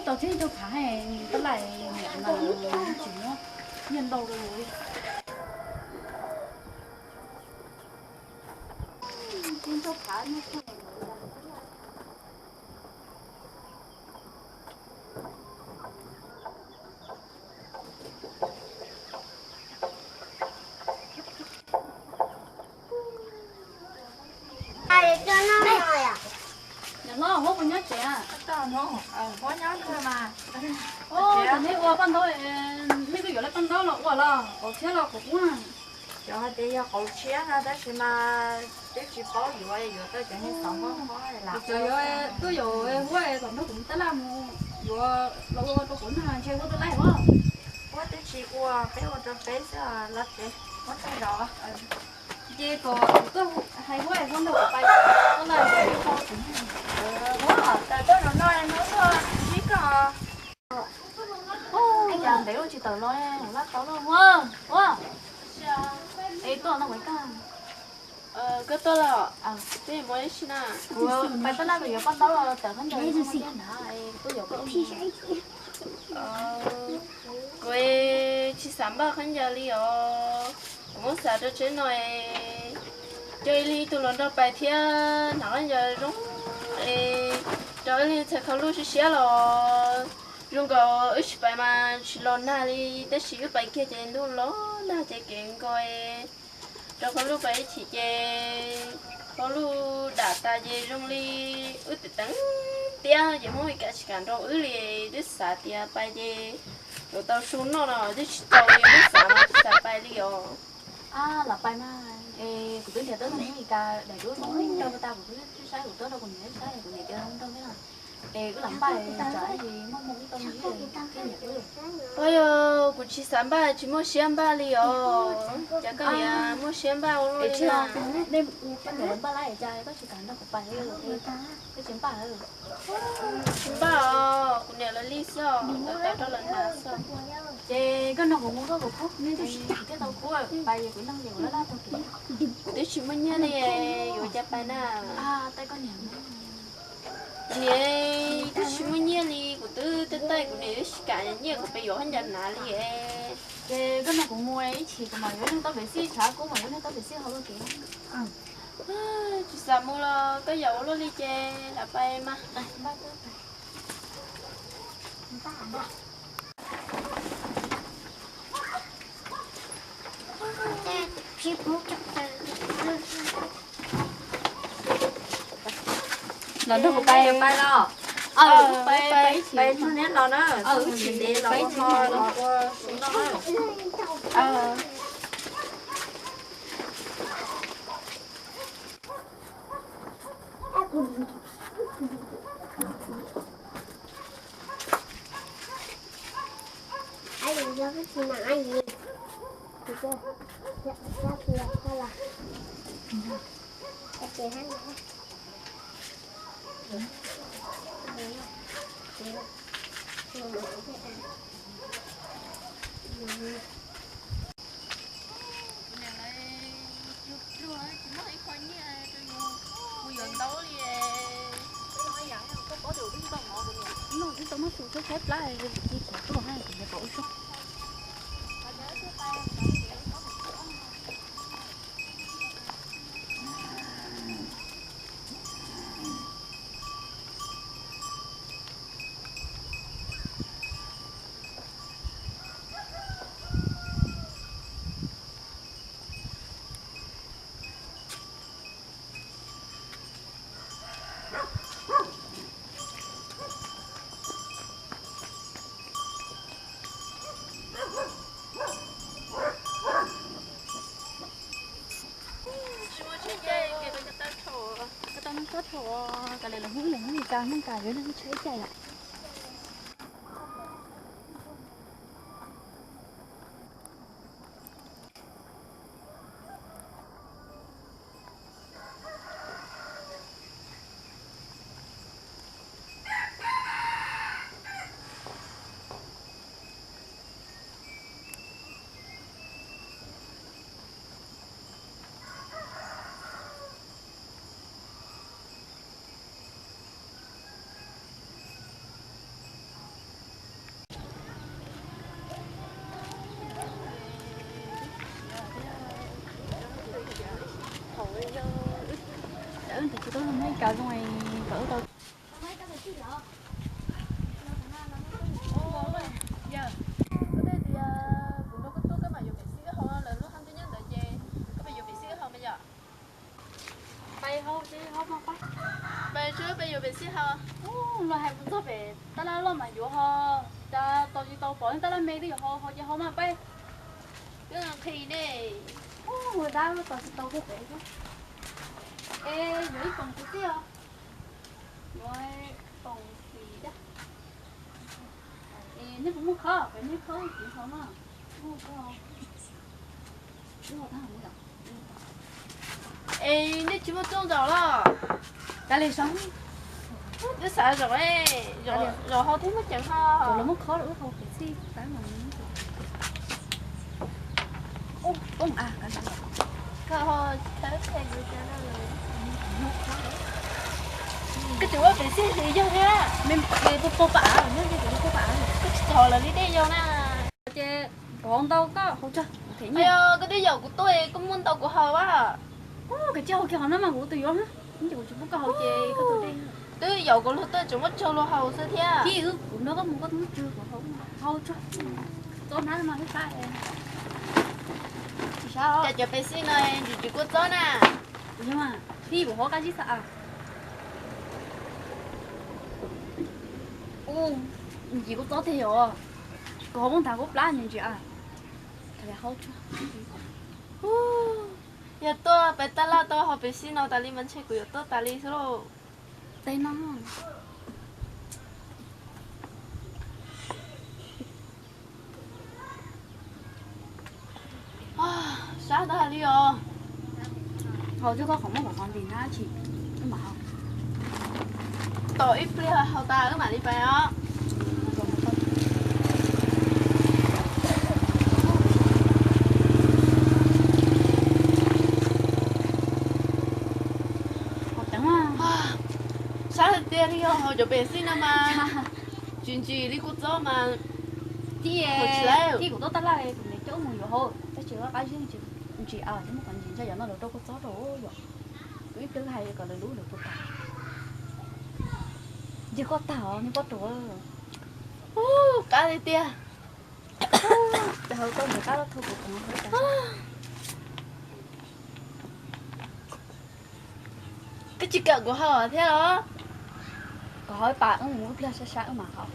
Tau tib rau phav tab laj niam mas tsis muab nyiaj ntau rau yus li. Niam hlob, huab puas nyob tsev? Tam nej ua paj ntaub, nej twb yuav lawv paj ntaub los ua los qauv tshiab los qauv qub? Cov hais tias yog qauv tshiab no tab sis mas twb tsis paub yuav, yuav tau cov niag xov mob mob. Cov yuav tuaj yuav huab tom nrog kuv tab laj mus yuav los ua rau kuv nag ntshe huab twb laij huab. Huab twb tsis ua, peb ua rau peb xwb los tsev, huab tag zog. Ces kom kuv tuaj hais huab, huab nrog kuv pais tab laj. Huab, tawm tuaj no no, hnub tuaj ntsib koj. Cas ntev ua tsis tawm los, laj tau los huab, huab. Es tuaj no ua koj. Koj tuaj los, peb mus ib si na. Kuv pais tab laj kuv yuav paj ntaub los tawm khaub ncaws na, tuaj yuav koj. Kuv tsis xav npaj khaub ncaws li os. Kuv muab xav rau tsev no, coj ib leeg ib tug hluas nraug pais thiab hnav khaub ncaws zoo, rau ib leeg txhais qhov lub siab siab los zoo nkaus wb tsis pais mas tsis los nag li, tab sis wb pais kiag ces ntuj los nag ces kev nkaus, rau qhov lub pais ib chim ces qhov lub dam tas ces zoo li wb teev tiab ces Hmoob li kam tsis kam nrog wb li, twb xav tias pais ces yuav tau su noj no twb tsis tau li, twb xav mas tsis xav pais li os. Lam pais mas, es kuv twb nrhiav tuab neeg Meskas daim duab Hmoob nrog tas, kuv twb saib kuv tuaj rau kuv niam saib, kuv niam tias nrog thiab no. Es wb lam npaj tsam ib ntsis muaj hmoo wb tau nyiaj thiab niam wb. Yog kuv tsis xav npaj tsis muaj siab npaj li os. Cas koj niam muaj siab npaj ua luaj li na? Nej ua koj niam lawv npaj lawm cas koj tsis kam nrog kuv pais li? Koj tsis npaj lawm? Tsis npaj os, kuv niam lawv li xwb, lawv tau rau lawv hnav xwb. Ces koj nrog kuv mus koj kuv khub, kuv thiaj tau khub, pais kuv nrog kuv laj laj tau kev. Kuv twb tsis muaj nyiaj li, yuav cas pais na? Kuv niam twb tsis muaj nyiaj li, kuv twb tej taij kuv niam twb tsis kam nyiaj kuv pes yuav khaub ncaws hnav li. Ces koj nrog kuv mus ib chim kuv mam yuav neeg tau pes xij, tshav kub mam yuav neeg tau pes xij hauv luag kev. Tsis xav mus los koj yam ua luaj li ces lam pais mas. Los nrog kuv pais. Pais los. Pais, pais, pais neb los na. Wb tsis ntev los ua hmo los ua su noj na. Kuv niam lawv pluag pluag tsis muaj ib qho nyiaj rau yus mus yuav ntaub li. Noj twb tau muab su tshaib tshaib plab, cia khiav tuaj na, kuv niam pom ua suab. Koj tau noj koj thaum koj lawv los hnub lawm hnub li cas neej kas yuav neeg tshab ib cai lawm. Cas zoo kom wb tau. Yog, koj twb tias kuv nrog koj tuaj koj mam yuav pem xij wb haus, lawv lub hab twb nyob ntawd ces koj pem yuav pem xij wb haus mas yom. Peb haus, peb haus mas pab. Peb tsuas peb yuav pem xij haus. Ub, los hais kuv txog pem tab laj loj mas yuav ho, cas tos tsis tau pom leej tab laj me twb yuav ho, ho ces ho mas pab. Wb nqhis ne. Ub, dab tos tsis tau pem pem. Es yuav ib poom kwv tij os. Yuav poom xim dab. Es nej puas muaj khob? Pem nej khob kuv ho mas. Muaj khob. Es nej tsis muaj rooj zaum los? Kav liam, twb xav zaum, zaum hau thiab muaj ceem ho. Lawv muab khob lawm, wb hau pem xij pab mas. Koj tseem ua pem xij hlis yog thiab. Pab pab, koj tsis txhob lawv li dej yog na. Ces pov ntau koj hau tso, them nyiaj. Koj twb yaum kuv tuaj, koj muab ntau kuv haus a. Koj tsis hau kiag qhov no mas kuv tus yuav na. Ces kuv tsis pub koj hau ces koj tus dej. Twb yaum kuv luag tuaj tseem muab tsawg luag haus xwb thiab. Ib, wb kuv nrog koj mus koj twb muab tsawg kuv hau, hau tso. Txob hnab mas wb pab. Cas cov pem xij no ntsim tsis kua txob na. Yog mas, ib, kuv hau qab zib xav. Ub, ntsim kua txob tiag yom. Kuv hau muab ntag kuv plab ntsim ntsim a. Hau tso. Yog tuaj pem tab laj tuaj hau pem xij no tas li mas ntshe kuv yuav tuaj tas li xwb lauj. Tej no. Sab tag li os. Hau tso koj qhov muag qhov ntis na tsis, wb mam hau. Tos ib pliag hau tas wb mam li pais os. Sab tiag tiag li os, hauv cov pem xij no mas tsis ntsim li kua txob mas. Tij, tij kuv tuaj tab laj kuv niam coj mus yuav hauv tab sis qab zib ntsim, ntsim a, muab qhov ntsis ntsa yom no los rau kua txob rau yom. Kuv ib pliag hais kom lawv lub lawv puas tag. Yog koj tag os, nej pob rau. Qab tiag tiag. Hauv koj mus qab los thu kuv. Koj tsis kam kuv haus thiab los? Kuv haus ib pas, wb mus ib pliag sab sab wb mam haus.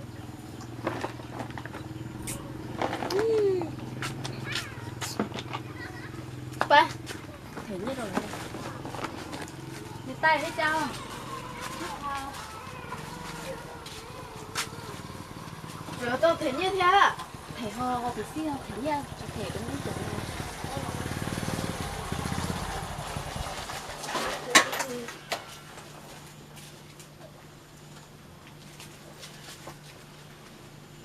Pab, them nyiaj rau lawv. Nws tais thiab cas. Lawv tau them nyiaj thiab. Them ho, ho pem xij ho them nyiaj, tsis them kuv muab cov.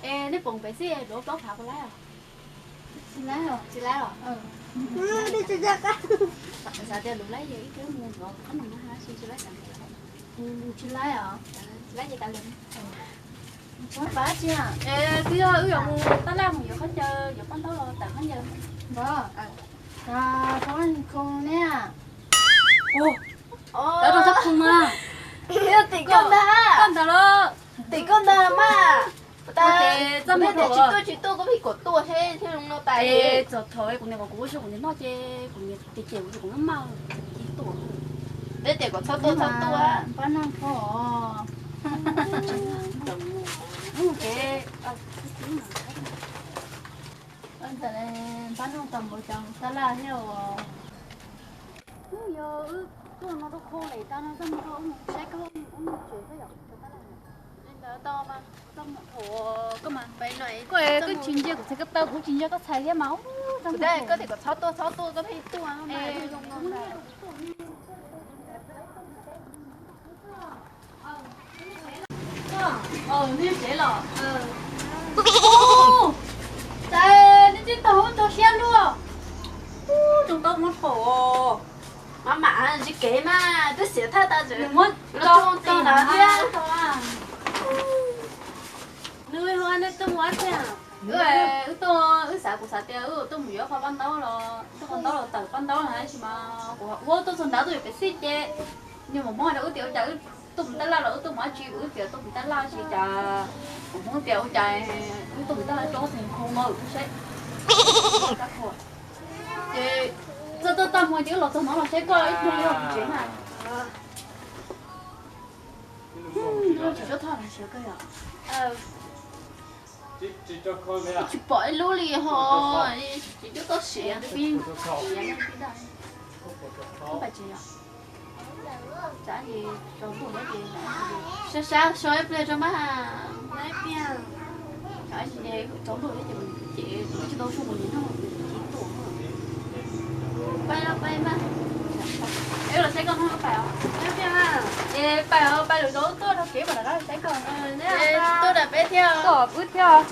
Es nej poom pem xij luav plaub phav puas laib os? Tsis laib os. Tsis laib os? Xav tias luav laib ces ib pliag mus nrov qhob noom no hab, tsis laib xav tias tsis laib os. Tsis laib ces tas li. Es twb yog wb yuav mus tab laj mus yuav khaub ncaws, yuav paj ntaub los tawm khaub ncaws. Tau rau txhob khu mas. Tim koj ntag. Koj ntag los. Tim koj ntag mas. Tsis tuaj tsis tuaj, koj pheej kom tuaj thiab thiaj zoo no tas. Txog thaum kuv niam kom kuv ua zoo kuv niam noj ces kuv niam cem cem kuv ces kuv maj maj ces tuaj. Peb tias kom txhob tuaj txhob tuaj. Pab noog kho. Ntawd pab noog tau npaum cov tab laj thiab os. Yog wb tuaj no rau khau lem tas no txaj muag rau wb mus saib koj ub mus tsev xwb yom, cov tab laj. Li ntawd tau mas, txaj muag thaum koj mas, koj tsis ntsia kuv txhais ko taw, kuv tsis ntsia koj txhais thiab mas. Koj tias kom txhob tuaj txhob tuaj koj pheej tuaj. Nej tsev los? Cas nej tib tag ub nrog siab luaj. Ub, zoo tau muab thaum. Maj mam ntsis kev mas twb xiav thaj tas tsev. Nws muab tso tso ntawd thiab. Nws hu nej tuaj mus ua teb. Wb tuaj, wb xav, kuv xav tias wb tuaj mus yuav qhov paj ntaub los, tuaj qhov ntaub los tawm paj ntaub na, tab sis mas kuv ua tuaj txog nrad tuaj yuav pem xij ces Yog mus hmov rau wb tias ua cas wb tuaj mus tab laj los wb tuaj mus dab tsi, wb tias tuaj mus tab laj ces cas kuv hmov tias ua cas wb tuaj mus tab laj tso xeem khu no wb saib. Ces txog txog tag hmo ces wb los txog no los saib koj ib pliag li os kuv tsev na. Tsis txhob thov siav koj yom. Tsis pom ib lub li ho, tsis coj toj siav. Sab sab so ib pliag tso mas. Tsaus ntuj thiab ces tsis tau soj mus nim no ces tuaj. Pais los pais mas. Es los saib koj no pais os. Es pais os, pais lwm zaus tuaj rau kev mas rov qab los saib koj. Tuaj rau peb thiab. Koj wb thiab.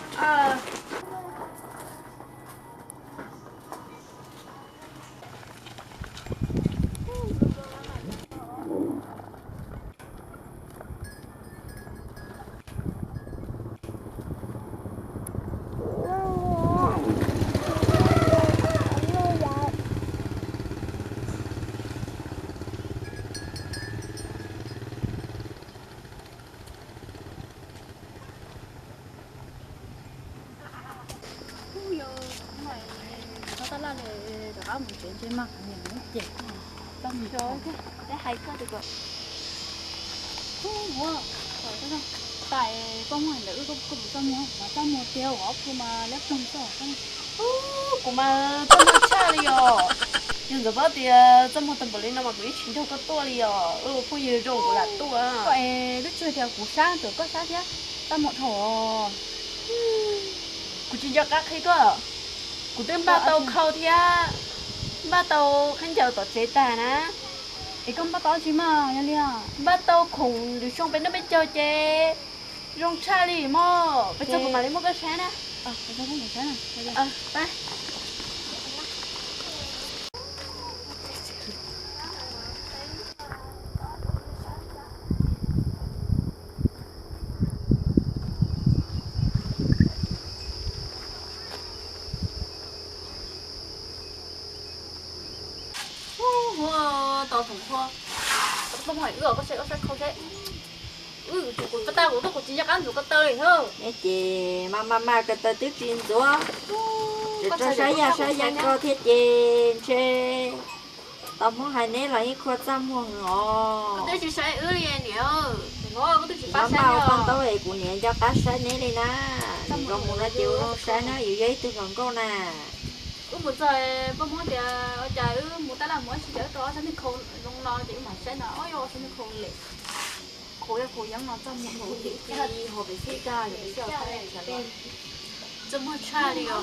Tab laj li rov qab mus tsev ntshe mas kuv niam ces tau mus tau hais koj tias kom hu ua tais koj muaj ntawm wb koj puas txaj muag mas txaj muag tiag ua ob phu mas liab ploog txoj. Kuv mas txaj muag tshaj li os. Yog ntxawm paub tias txaj muag tau npaum li no mas kuv yeej tsis nrog koj tuaj li os. Wb ua phooj ywg zoo kuv lam tuaj. Koj es twb tsis tias kuv sab, txawm koj sab thiab txaj muag dhau. Kuv tsis nco qab qhia koj, kuv twb npaj tau khau thiab npaj tau khaub ncaws tom tsev tag na. Es koj npaj tau tsi mas yog li? Npaj tau khoom lwm xyoo peb noj peb caug ces zoo tshaj li mog. Peb txog kuv mam li muab koj saib na. Hu hu, tau thoom qhua, tau poj hais wb os, koj saib koj sab khau saib. Wb tsis kuv pab tag kuv tuaj kuv tsis nco qab ntxuav ko taw li thiab. Ces mas mas mas ko taw twb tsis ntxuav, tseem rau sab yaj sab yaj ko thiab ces ntshe tau Hmoob hais neb los yeej khuaj txaj muag os. Twb tsis saib wb li niam. Mas mas ua paj ntaub es kuv niam nco qab saib neb li na. Nws zoo mus no ces ua zoo saib na, yus yog ib tug hluas nkauj na. Wb mus txog poj Hmoob tias ua cas wb mus tab laj mus ua si cas wb tau ob sab niag khau zoo no ces wb mam saib no, ob yog ob sab niag khau lem, khau yog khau yeeb no txaj muag, txaj muag tshaj li os.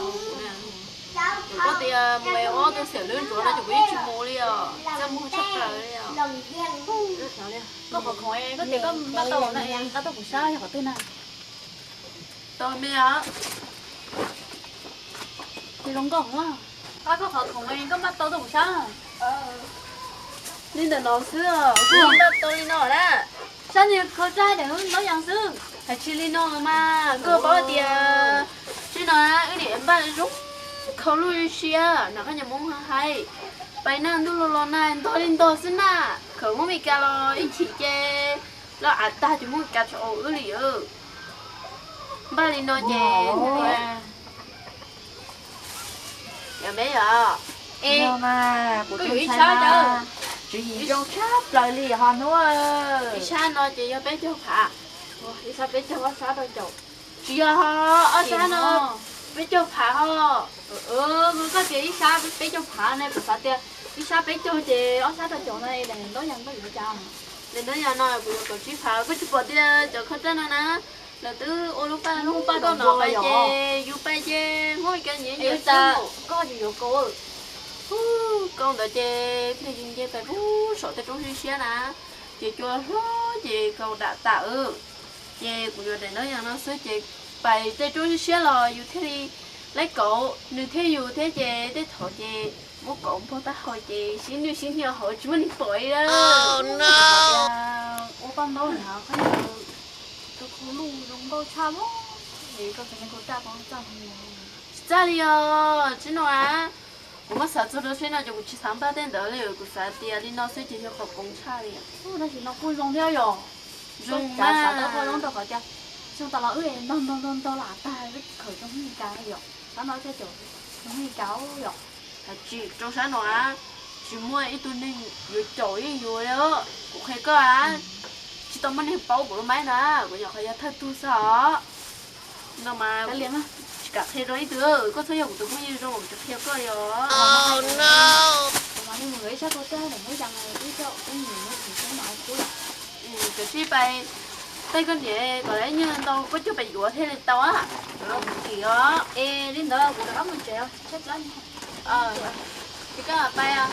Kuv paub tias mus es ob tug xiam lwb ntsuav no ces kuv yeej tsis mus li os, txaj muag tshaj plaws li os. Koj qhov khoom koj tias koj npaj tau na, nqa tuaj kuv saib yog qhov twg na? Tau me os. Ces zoo nkauj heev. Koj qhov khoom koj npaj tau tuaj kuv saib. Li ntawm no xwb, kuv npaj tau li no na. Saib nws khau tag daim ntaub yas xwb. Hais tsis li no mas koj paub tias tsis no wb niam npaj zoo khau lub siab na, koj nyob Hmoob hais pais na ntuj los los na ntog li ntog xwb na. Khawm Hmoob Mes Kas los ib chim ces los av tag ces Hmoob Mes Kas tsis ua wb li. Npaj li no ces yog me yom. Kuv tus ntxhais mas tswv yim zoo tshaj plaws li ho hnub. Ib sab no ces yog peb caug phav. Ib sab peb caug, ob sab rau caum. Tsis yog ho, ob sab no peb caug phav ho. Koj tias ib sab peb caug phav na, kuv xav tias ib sab peb caug ces ob sab rau caum no daim ntaub yas npaj yuav cas. Daim ntaub yas no kuv yuav kaum tsib phav, koj tsis pom tias cov khau raj no na, lawv twb ua lub paj lub paj no pais ces yus pais ces Hmoob Mes Kas nyiav nyiav tas. Koj tsis yuav kaus. Kaus ntawd ces pliag nce pais pub saum tej roob siab siab na, ces cua hlob ces kaus dam tas. Ces kuv yuav daim ntaub yas no xwb ces pais tej roob siab siab los yus thiaj li laib kaus, nws thiab yus thiab ces tej thaum ces muab kaus npog taub hau ces sib nwj sib hnyos hauv tsis muaj neeg pom li lawm. Ua paj ntaub na, tus khau luj zoo nkauj tshaj li, koj tus me khau raj ko txaj. Tsis txaj li os, tsis no a. Kuv muab xav txog rau seb no ces kuv tsis xav npaj tej ntawd li, kuv xav tias li no xwb ces yog qhov khoom tshaj li. Tab sis no kuj zoo thiab yom. Zoo mas. Xav tau koj zoo rau qhov tias xyoo tas los wb ntog ntog ntog ntog lam tag wb khawm rau Hmoob Mes Kas yom. Sab no thiaj caum rau Hmoob Mes Kas yom. Hais tsis rau sab no a, tsis muaj ib tug neeg yuav caum yeej yuav li. Kuv qhia koj a, tsis tau muaj neeg paub kuv lub maib na, kuv nyuam qhuav yog thawj tug xwb os. No mas tsis kam qhia rau ib tug, koj txhob yog kuv tus phooj ywg zoo, kuv tsis qhia koj li os. Kuv mam li mus yuav ib sab kua txob daim muab yas ib co ub nws muab tsis tub no kuv. Koj sib pais, tej koj niam kom lawv nyiaj ntau koj coj pais yuav thiaj li tau a. Kuv los kuv tsis os. Es li ntawd kuv rov qab mus tsev os. Ces koj pais os.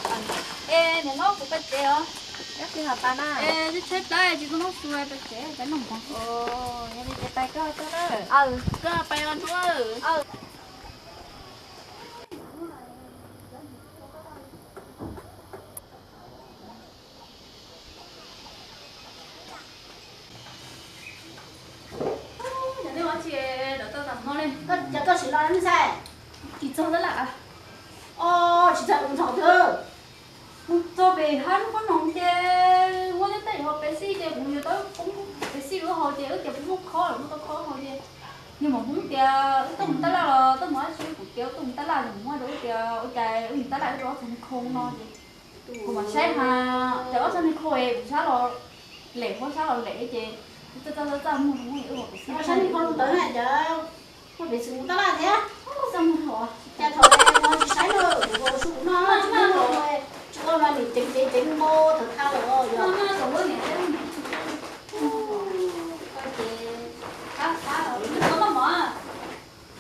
Es niam hlob kuv pais tsev os. Koj tsis ho pais na. Es tshaib plab tsis tau noj su pais tsev pais noj mov. Yog li ces pais koj txog na. Koj pais os hnub. Cov nej ua tsi lawm tau tam no li? Koj, cas koj tsis los ne ntxhais? Tsis txog tab lawm. Os, tsis txog kuv ntxhais twg? Kuv txog pem hab lub qab noog ces ua tej teb ho pem xij ces kuv yuav tau poob pem xij lub hau ces wb tias puas muaj khob los muaj tau khob hau ces niag maum Hmoob tias wb tuaj mus tab laj los tuaj mus dab tsi, kuv tias wb tuaj mus tab laj, niag maum Hmoob tias wb tias ua cas wb mus tab laj wb rau ob txog niag khau no ces kuv mam saib has ces ob txog niag khau es kuv sab los lem, huab sab los lem ces wb txaj txaj txaj muag muag wb ho pem xij sab niag khau ntawd na cas muaj peev xwm mus tab laj thiab. Txaj muag thaum cas thaum no tsis saib na, kuv su kuv noj tsis ua no nim ceev ceev ceev npo thaum tha lawm yog.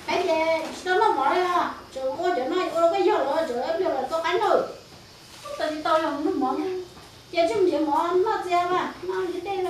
Peb ces tsis tau noj mov li, tseem ua cov no ua rau koj yog los tseem ib pliag los tau qaib na. Tsis tau yog noj mov, ces tsis mus nrhiav mov noj txias mas noj nrhiav dej.